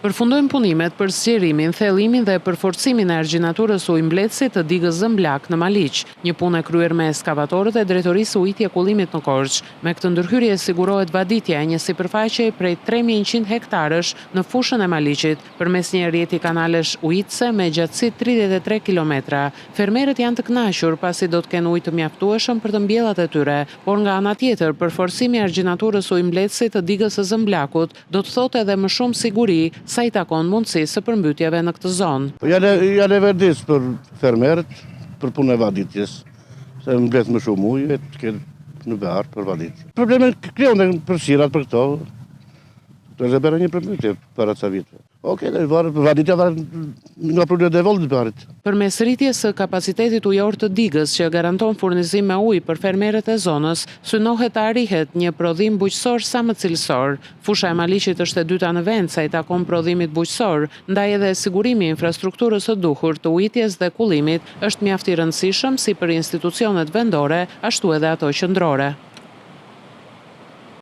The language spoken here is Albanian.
Përfundojnë punimet për zgjerimin, thellimin dhe përforcimin e argjinaturës së ujëmbledhësit të digës Zëmblak në Maliq, një punë e kryer me eskavatorët e Drejtorisë së Ujitje Kullimit në Korçë. Me këtë ndërhyrje sigurohet vaditja e një sipërfaqeje prej 3100 hektarësh në fushën e Maliqit, përmes një rrjeti kanalesh ujitëse me gjatësi 33 kilometra. Fermerët janë të kënaqur, pasi do të kenë ujë të mjaftueshëm për të mbjellat e tyre, por nga ana tjetër, përforcimi i argjinaturës së ujëmbledhësit të digës së Zëmblakut do të thotë edhe më shumë siguri sa i takon mundësisë së përmbytjeve në këtë zonë. Po ja leverdis për fermerët, për punën e vaditjes, se mbledh më shumë ujë e të ketë në behar për vaditje. Probleme krijon dhe për shirat për këto, të dhe bërë një përmbytje para ca viteve. Okej, dhe varet, vaditja varet nga prurja e Devollit të barit. Përmes rritjes së kapacitetit ujor të digës që garanton furnizim me ujë për fermerët e zonës, synohet të arrihet një prodhim bujqësor sa më cilësor. Fusha e Maliqit është e dyta në vend sa i takon prodhimit bujqësor, ndaj edhe sigurimi i infrastrukturës së duhur të ujitjes dhe kullimit është mjaft i rëndësishëm si për institucionet vendore, ashtu edhe ato qendrore.